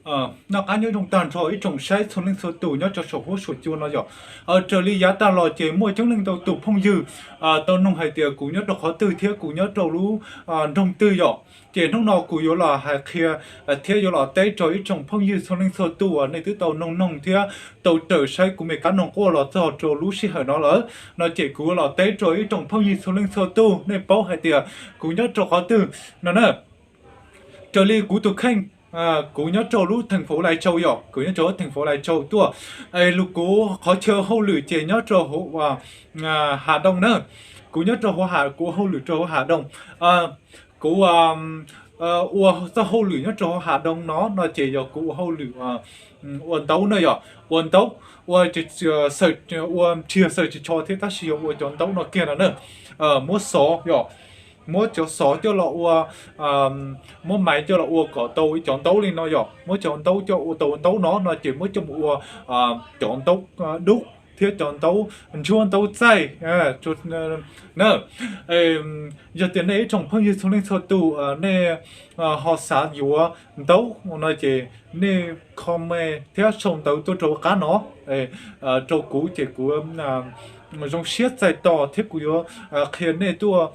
Noj qab nyob zoo tag nrho ib tsoom saib txhua leej txhua tus nyob rau saum huab saum cua no yom. Raws li yav tag los ces muaj coob leej ntau tus phooj ywg tau noog hais tias kuv nyob rau qhov twg thiab kuv nyob rau lub nroog twg yom. Ces hnub no kuv yuav los hais qhia thiab yuav los teb rau ib tsoom phooj ywg txhua leej txhua tus uas nej twb tau noog noog thiab tau raws saib kuv me kab noog quaj los txog rau lub sij hawm no lawm no ces kuv yuav los teb rau ib tsoom phooj ywg txhua leej txhua tus nej paub hais tias kuv nyob rau qhov twg no na. Raws li kuv tus kheej, kuv nyob rau lub theem fauv Lais Tsau yom, kuv nyob rau lub theem fauv Lais Tsau tuaj. Es lus kuv qhov chaw hauj lwm ces nyob rau hauv Hà Đông na. Kuv nyob rau hauv Hà, kuv hauj lwm rau hauv Hà Đông. Kuv ua txoj hauj lwm nyob rau hauv Hà Đông no no ces yog kuv ua hauj lwm ua ntaub na yom, ua ntaub, ua, ua nrhiav xaws ris tsho thiab tab sis yog ua cov ntaub no kiag no na. Muab xov yom, muab cov xov coj los ua, muab maiv coj los ua kom tau ib cov ntaub li no yom, muab cov ntaub coj ua tau ntaub no no ces muab coj mus ua cov ntaub dub thiab cov ntaub ntsuab ntaub txaij na. Yog tias nej ib tsoom phooj ywg txhua leej txhua tus nej ho xav yuav ntaub no ces nej comment thiab sau ntawv tuaj rau qab no rau kuv ces kuv zoo siab txais tos thiab kuv yuav qhia nej tuaj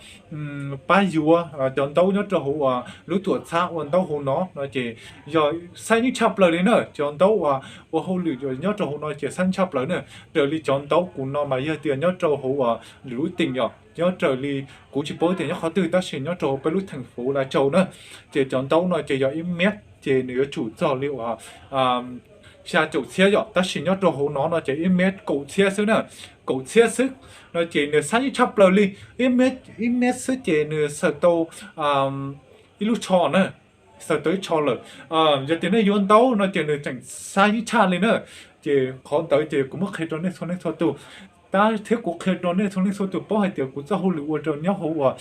pab yuav cov ntaub nyob rau hauv lub tuam txhab ua ntaub hauv no no ces yog xab yeeb tshaj plaws li na. Cov ntaub uas ua hauj lwm nyob rau hauv no ces xab yeeb tshaj plaws na. Raws li cov ntaub kuv no mas yog tias nyob rau hauv lwm lub teem yom, nyob raws li kuv tsis paub tias nyob qhov twg tab sis nyob rau hauv peb lub theem fauv Lais Tsau na. Ces cov ntaub no ces yog ib mev ces nws yuav tsum txog li uas xya caum txhiab yom, tab sis nyob rau hauv no no ces ib mev kaum txhiab xwb na, kaum txhiab xwb no ces nws xab yeeb tshaj plaws li. Ib mev xwb ces nws xaws tau ib lub tsho na, xaws tau ib tsho lawm. Yog tias nej yuav ntaub no ces nws tseem xab yeeb tshaj li na. Ces qhov ntawd ces kuv muab qhia rau nej txhua leej txhua tus, tab thiab kuv qhia rau nej txhua leej txhua tus paub hais tias kuv txoj hauj lwm ua rau nyob hauv uas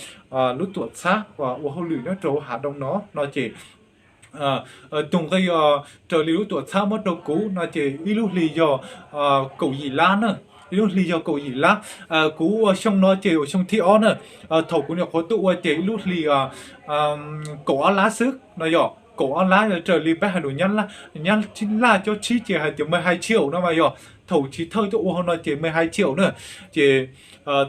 lub tuam txhab uas ua hauj lwm nyob rau Hà Đông no no ces tus nqi raws li lub tuam txhab muab rau kuv no ces ib lub hlis yog kaum yim lab na, ib lub hlis yog kaum yim lab. Kuv ua xyoo no ces ua xyoo thib ob na. Thaum kuv nyuam qhuav tuaj ua ces ib lub hlis kaum ob lab xwb no yom, kaum ob lab. Raws li peb hais lus Nyab Laj cob tsib ces hais tias mười hai triệu no mas yog, thaum chiv thawj tuaj ua hauv no ces mười hai triệu na. Ces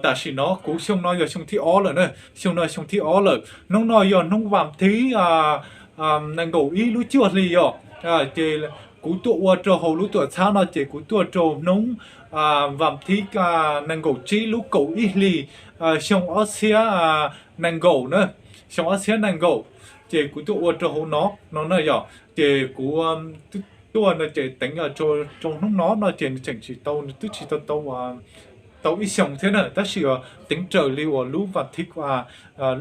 tam sim no kuv xyoo no yog xyoo thib ob lawm na, xyoo no xyoo thib ob lawm. Hnub no yog hnub vas thib nees nkaum ib lub cuaj hli yom. Ces kuv tuaj ua rau hauv lub tuam txhab no ces kuv tuaj rau hnub vas thib nees nkaum tsib lub kaum ib hlis xyoo ob txhiab nees nkaum na, xyoo ob txhiab nees nkaum. Ces kuv tuaj ua rau hauv no no na yom, ces kuv tuaj no ces teev rau hnub no no ces nws tseem tsis tau, nws twb tsis tau tau ib xyoos thiab na, tab sis teev raws li uas lub vas thib,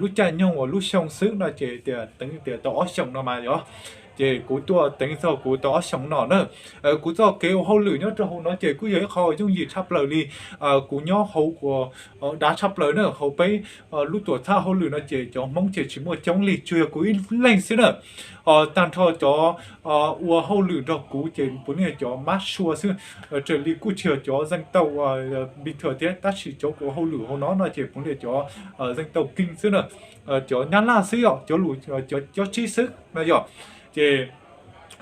lub caij nyoog uas lub xyoo xwb no ces tias teev tias tau ob xyoos no mas yom. Ces kuv tuaj teev txog kuv tau ob xyoos no na. Kuv txoj kev ua hauj lwm nyob rau hauv no ces kuj yog ib qho yooj yim tshaj plaws li. Kuv nyob hauv uas dav tshaj plaws na, hauv peb lub tuam txhab hauj lwm no ces cov Hmoob ces tsis muaj coob li, tsuas yog kuv ib leeg xwb na. Tag nrho cov ua hauj lwm nrog kuv ces puav leej cov mab sua xwb, raws li kuj tsis yog cov zeej tau ua bình thường thiab, tab sis cov kuv ua hauj lwm hauv no no ces puav leej cov zeej tau keej xwb na, cov Nyab Laj xwb yom, cov lus cov cob tsib xwb no yom. Ces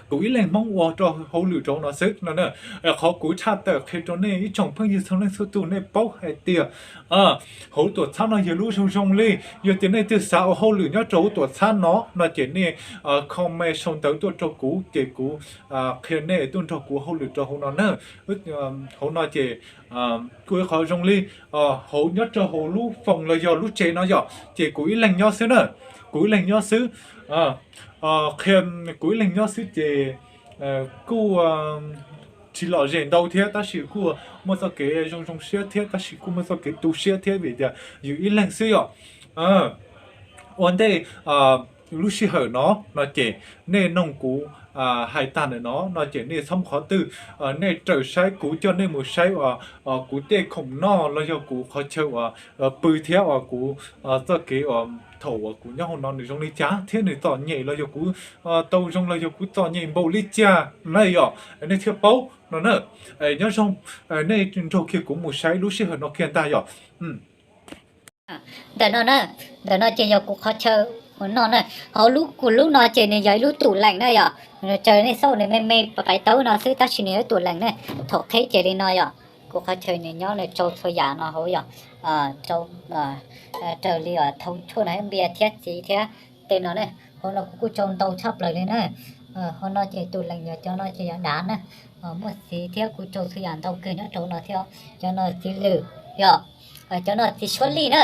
kuv ib leeg Hmoob ua rau hauj lwm rau no xwb no. Qhov kuv tshaj tawm qhia rau nej ib tsoom phooj ywg txhua leej txhua tus nej paub hais tias hauv tuam txhab no yog lub zoo zoo li. Yog tias nej twg xav ua hauj lwm nyob rau hauv tuam txhab no no ces nej comment sau ntawv tuaj rau kuv ces kuv qhia nej tuaj nrog kuv hauj lwm rau hauv no na. Hauv no ces kuj ib qho zoo li hauv nyob rau hauv lub foos los yog lub tsev no yom, ces kuv ib leeg nyob xwb na, kuv ib leeg nyob xwb. Qhia kuv ib leeg nyob xwb ces kuj tsis lom zem ntau thiab, tab sis kuj muaj txoj kev zoo zoo siab thiab, tab sis kuj muaj txoj kev tu siab thiab vim tias yus ib leeg xwb yom. Ua ntej lub sij hawm no no ces nej noog kuv hais tag ntawm no no ces nej txhob mus qhov twg, nej raws saib kuv coj nej mus saib uas kuv tej khoom noj los yog kuv qhov chaw uas pw thiab uas kuv txoj kev uas thaum uas kuv nyob hauv no nws zoo li cas thiab nws txom nyem los yog kuv tau zoo los yog kuv txom nyem npaum li cas na yom, nej thiaj paub no na. Nyob zoo, nej nrog kiag kuv mus saib lub sij hawm no kiag ntag yom. Ntawm no na, ntawm no ces yog kuv qhov chaw Ua no na, hauv lub kuv lub no ces nws yog ib lub tub lees na yom. Raws nej xauj nws me me paiv taub no xwb tab sis nws yog ib tub lees na. Thaum qheb ces li no yom, kuv qhov chaw nws nyob nws tsau txhua yam no hauv yom. Raws li thau tshuaj no npias thiab txiv thiab tej no ne. Hauv no kuv kuj tsau ntau tshaj plaws li na. Hauv no ces tub lees yog cov no ces yog dav na. Muaj txiv thiab kuv tsau txhua yam ntau kawg nyob rau no thiab. Cov no txiv lwm yom. Cov no txiv suab lij na.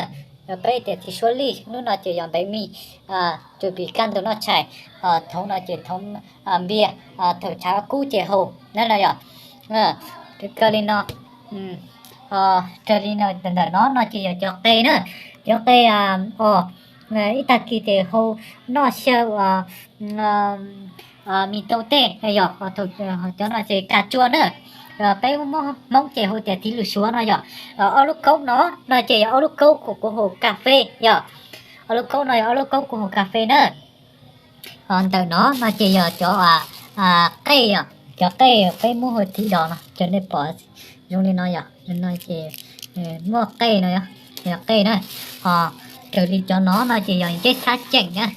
Peb tias txiv suab lij, lub no ces yog npev mij, ruby kaj ntug noj tshais. Thaum no ces thaum npias, thaum tshav kub ces haus na no yom. Raws li no, raws li no ntawm no no ces yog cov qe na. Cov qe os, ib tag kis ces haus noj xyaw mis tau tej yom. Cov no ces kas tsua na. Peb Hmoob ces hu tias txiv lwm suav no yom. Ob lub kaub no no ces yog ob lub kaub kuv haus kas fes yom. Ob lub kaub no yog ob lub kaub kuv haus kas fes na. Ntawm no no ces yog cov qej yom, cov qej peb muab hu txiv dos no, cov nej pom zoo li no yom, no ces muaj qej no, yog qej na. Ho raws li cov no no ces yog nceb xab ceem na,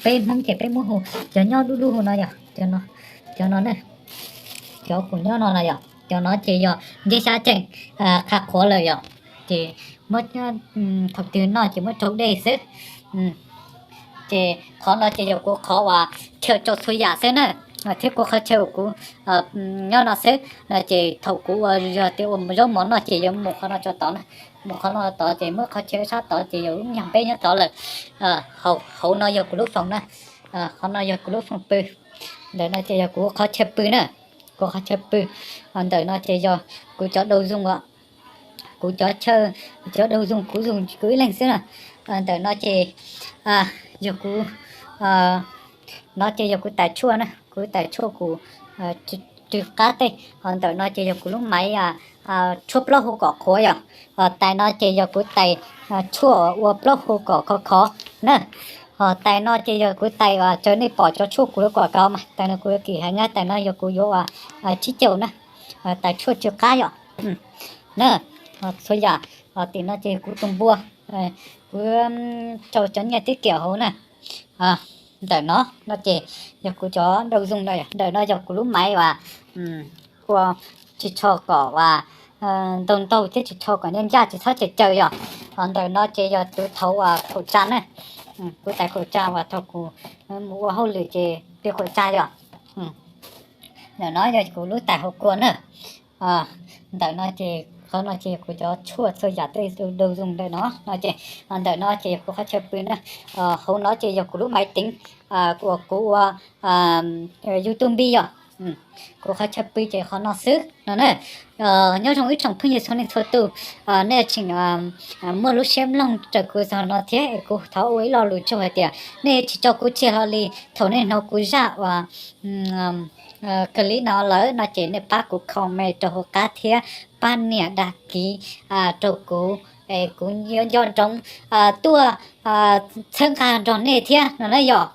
peb Hmoob ces peb muab hu, cov nyob dub dub hu no yom, cov no ne, cov kuv nyob no no yom, cov no ces yog nceb xab ceem qha qhuav lawm yom, ces muab, thaum twg noj ces muab rau dej xwb. Ces qhov no ces yog kuv qhov uas chaw tsau txhua yam xwb na, thiab kuv qhov chaw uas kuv nyob no xwb no ces thaum kuv ua yog tias ua zaub mov noj ces yuav mus qhov no tso tod na, mus qhov no tod ces muab qhov chaw sab tod ces yog lub nyuag npeb nyob tod lawm. Hauv no yog kuv lub foos na, qhov no yog kuv lub foos pw, ntawm no ces yog kuv qhov chaw pw na, kuv qhov chaw pw. Ntawm no ces yog kuv cov dau zoo os, kuv cov chaw, cov dau zoo kuv zoo kuv ib leeg xwb na. Ntawm no ces yog kuv, no ces yog kuv tais tshuaj na, kuv tais tshuaj kuv rw qab tej. Ho ntawm no ces yog kuv lub maiv tshuaj plaub hau kom qhuav yom. Ho tais no ces yog kuv tais tshuaj ua plaub hau kom khov khov na. Ho tais no ces yog kuv tais, raws nej pom cov tshuaj kuv lub kom kov mas tais no kuv yuav kim heev na, tais no yog kuv yuav ua tsib caug na, tais tshuaj tsw qab yom. Na, txhua yam, tim no ces kuv tus npua, kuv rau cov nyiaj tib kiam hauv na. Ntawm no no ces yog kuv cov dau zoo na, ntawm no yog kuv lub maiv uas ua ris tsho kom uas ntau ntau thiab ris tsho kom ncaj ncaj tsis txhob caws caws yom. Ho ntawm no ces yog kuv thaum uas khaum tsa na, kuv tais khaum tsa uas thaum kuv mus ua hauj lwm ces pib khaum tsa yom. Ntawm no yog kuv lub tais hauv kua na. Ntawm no ces qhov no ces yog kuv cov tshuaj txhua yam tej dau zoo ntawm no no ces, ntawm no ces yog kuv qhov chaw pw na. Hauv no ces yog kuv lub maiv teev uas kuv ua YouTube npib yom. Kuv qhov chaw pw ces qhov no xwb no na. Nyob zoo ib tsoom phooj ywg txhua leej txhua tus, nej tseem muaj lub siab mloog raws kuv txog no thiab es kuv thov ua ib lo lus tsaug hais tias nej tsis tso kuv tseg hlo li. Thaum nej hnov kuv zaj uas kawg li no lawm no ces nej pab kuv comment rau hauv qab thiab pab nias dag kiv rau kuv es kuv yuav nco ntsoov tuaj txhawb nqa nrog nej thiab no na yom.